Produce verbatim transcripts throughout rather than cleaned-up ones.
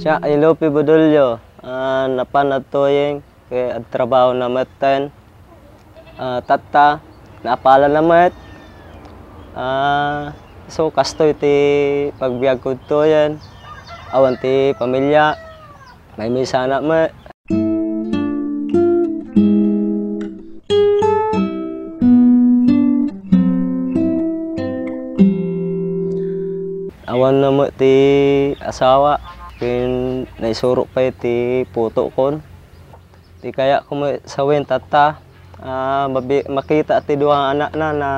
Siak ni Lope Budolio, ah, napan adtoyen ket agtrabahona metten. Ah, tatta, naapalana met. Ah, so, kastoy ti pagbiagko adtoyen. Awan ti pamilya, maymaysanak met. Awan na met ti asawa, ken naisurok pay ti putokon. Ti kayatko met sawen, tatta, ah, mabi-, makita ti dua nga anakna na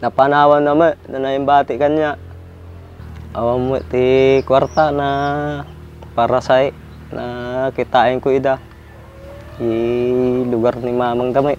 napanawanna met, na naimbati kaniak. Awan met ti kuarta na parasait na kitaenko ida. Iti lugar ni mamangda met.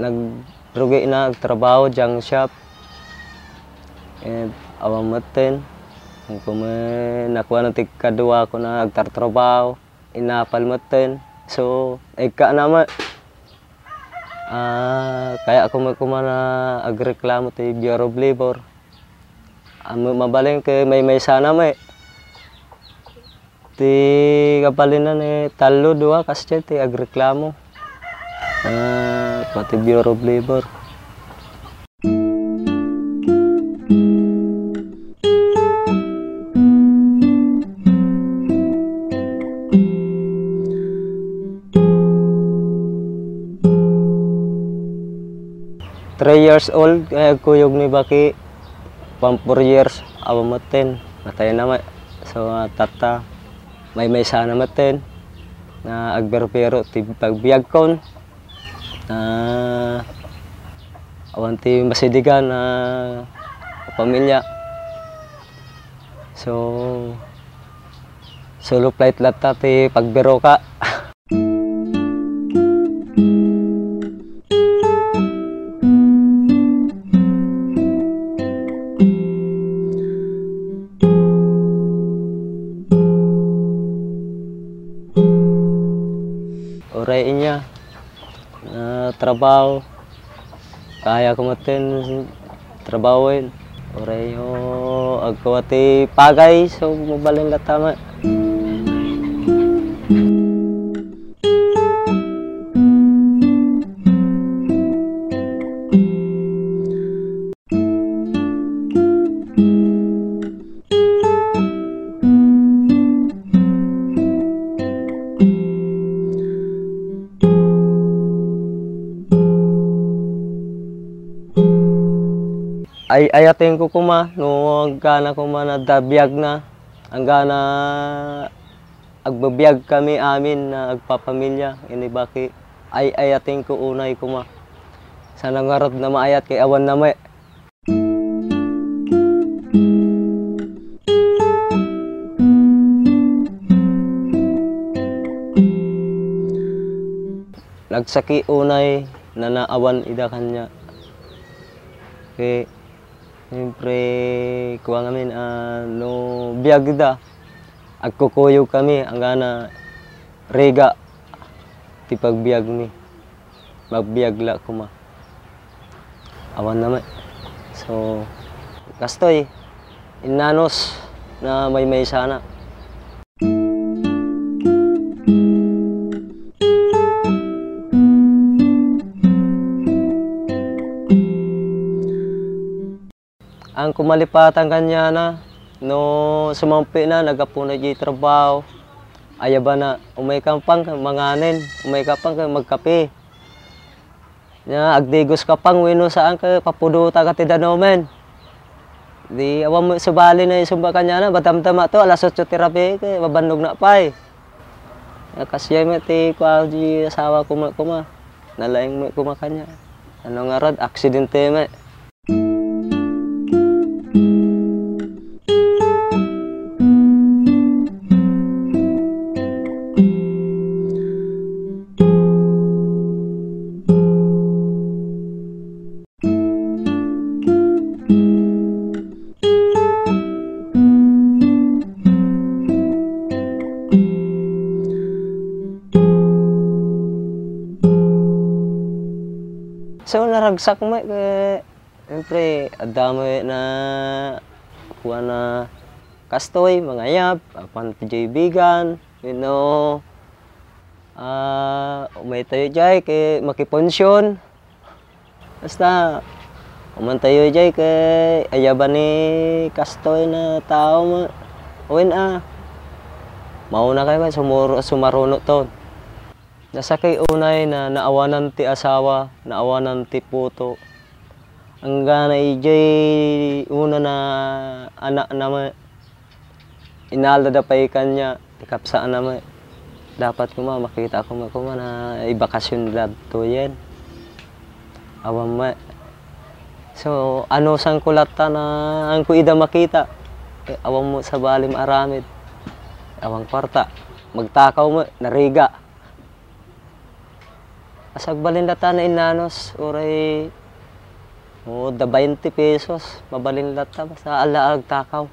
Nagrugi na agtrabaho diay shop. Eh, awan metten. Ngem nakuana ti kaduakon a agtartrabaho. Inapal metten. So, ekka na met. Ah, kayatko met koma a agreklamo ti Bureau of Labor. Ammok mabalin ket maymaysana met. Ti kabalinna ni tallo, dua, kasdiay ti agreklamo. Ah, pati Bureau of Labor. Three years old, eh, agkuyog ni baki. Pang four years, awan metten. Matay na met. So, ah, tatta, maymaysana metten. Na agbirbiro ti pagbiagkon. Ah, awan ti masidigan a pamilya. So, solo flight latta ti pagbiroka. Uray inya, ah, trabaho. Kayatko metten trabahoen. Uray, o, agkuwa ti pagay, so, mabalin latta met. Ay-ayatenko koma no agana koma na adda biagna, anggana agbibiag kami amin a agpapamilya ken ni baki. Ay-ayatenko unay koma. Saan ngarud a maayat ket awan na met. Nagsaki unay, naawan ida kaniak. Ket, siyempre, kua ngamin, ah, no biag ida, agkukuyog kami, anggana rigat ti pagbiagmi. Magbiag la koma. Awan na met. So, kastoy, innanos na maymaysanak. Ang kumalipatan kaniana, no sumangpetna, naggapuna diay trabaho. Ayabana, umayka pay ket manganen, umayka pay ket magkape. Nia, agdigoska pay wenno saan ket papudotak ti danumen. Di awan met subali na isumba kaniana, madamdamato, alas otso ti rabii ket mabannogna pay. Nia, kasdiay met ti kua diay asawako met koma. Nalaing met koma kaniana. Ano ngarud, aksidente met. Ragsak met ket, siyempre, adda met na, kuan na kastoy, mangayab, apan ti J B gan, you know, ah, umay tayo jay ket makipunsion. Basta, umantayo jay ket ayaban ni kastoy na tao met. Wen a, mauna kay met sumuro-, sumaruno ton. Nasakit unay na naawanan ti asawa, naawanan ti puto. Anggana idiay una na anakna met. Inaldada pay kaniak, ikapsana met. Dapat koma, makita ko met koma na ibakasion da to yen. Awan met. So, anusanko latta na, haanko ida makita. Eh, awan met sabali maaramid. Awan kuarta. Magtakaw met, narigat. Agbalin latta na innanos, uray, o, da baynte pesos, mabalin latta, basta ala agtakaw.